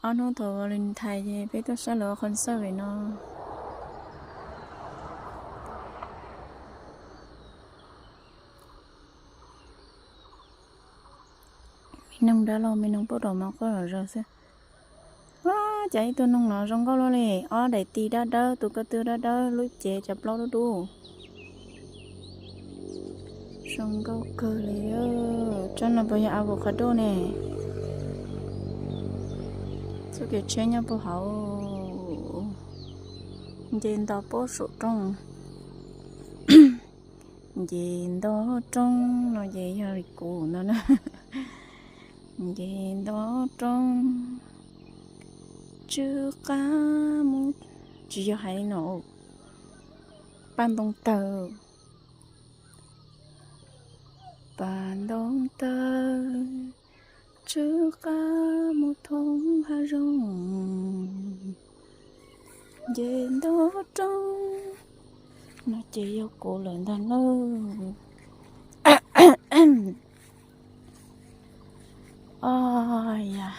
Ob hnub thaum Valentine ces peb tuaj saib lawv ua concert no. Me noog dab laug me noog poj rau mov quaj zom zaws xwb. Cas ib tug noog no zoo nkauj luaj li, ob daim tis dawb dawb, tus ko tw dawb dawb, lub cev cov plaub dub dub. Zoo nkauj kawg li. Tsob no puas yog avocado ne? Txoj kev tsheb nyob puag hauv. Nce nto pab saum roob. Nce nto roob no ces yog li kuv no na. Nce nto roob, tsw qab mus, tsis yog hais li no, paj ntoo tawg, paj ntoo tawg, tsw qab mus thoob hav zoov, nce nto roob no ces yog kuv lawm ntag lauj. Os yas.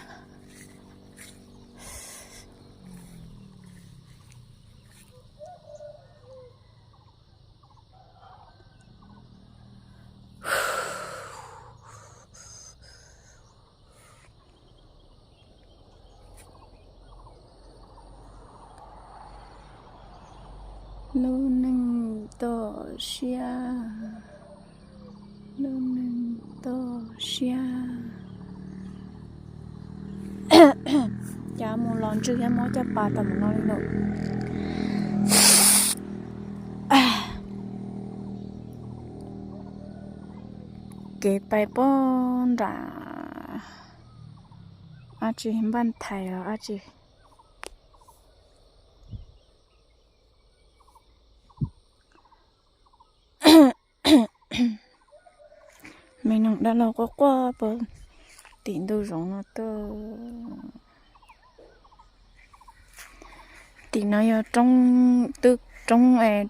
Lub neej toj siab, lub neej toj siab. Cas mus los ntswg thiab mob caj pas tau mus no li lawm. Kev pais puag nram dab tsi Npaj Thais los dab tsi. Me noog dab laug quaj quaj puag tim ntug zoov no tuaj. Tim no yog roob, twb roob,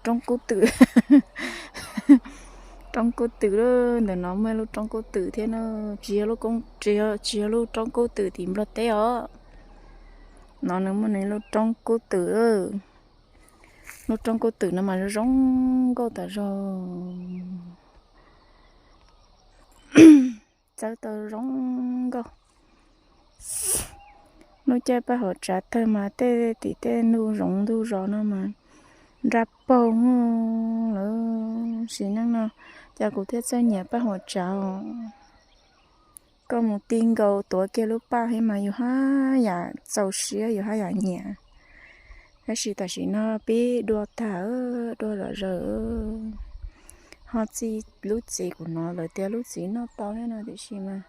roob kub twm. Roob kub twm lawm, ntawm no muaj lub roob kub twm thiab na. Tsis yog lub, tsis yog lub roob kub twm tim Nplog teb os. No nws muaj nws lub roob kub twm. Lub roob kub twm no mas zoo nkauj tas zog. Txawb tau zoo nkauj. Lub caij paj huam tsav tawg mas tej tim tej ntug zoov ntug zos no mas nraj paug lawm. Sim neej no cas kuv thiaj txawj nyiam paj huam tsav os. Koj mus ti nkaus tuav kiag lub paj thiab mas yus haj yam txaus siab, yus haj yam nyiam. Tab sis tam sim no pib dua tag, dua zom zaws. Ho txij lub txiv kuv hnov lawv tias lub txiv noj tau thiab no tiam sis mas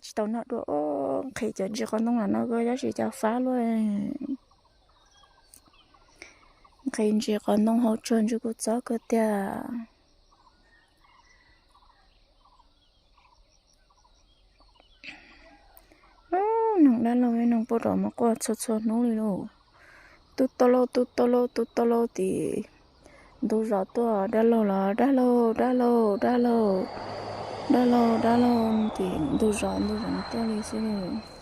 tsis tau noj dua. Nqhis cov ntsis qos ntoo los no koj tab sis cas fab luaj. Nqhis ntsis qos ntoo hauv tsuag ntsis kuv txob kawg tiag. Noog dab laug, noog poj rau mov quaj txhua txhua hnub li lauj. Tub tau lauj, tub tau lauj, tub tau lauj tim ntug zos tuaj, dab laug los dab laug, dab laug, dab laug, dab laug, dab laug tim ntug zos ntug zos tuaj li xwb lauj.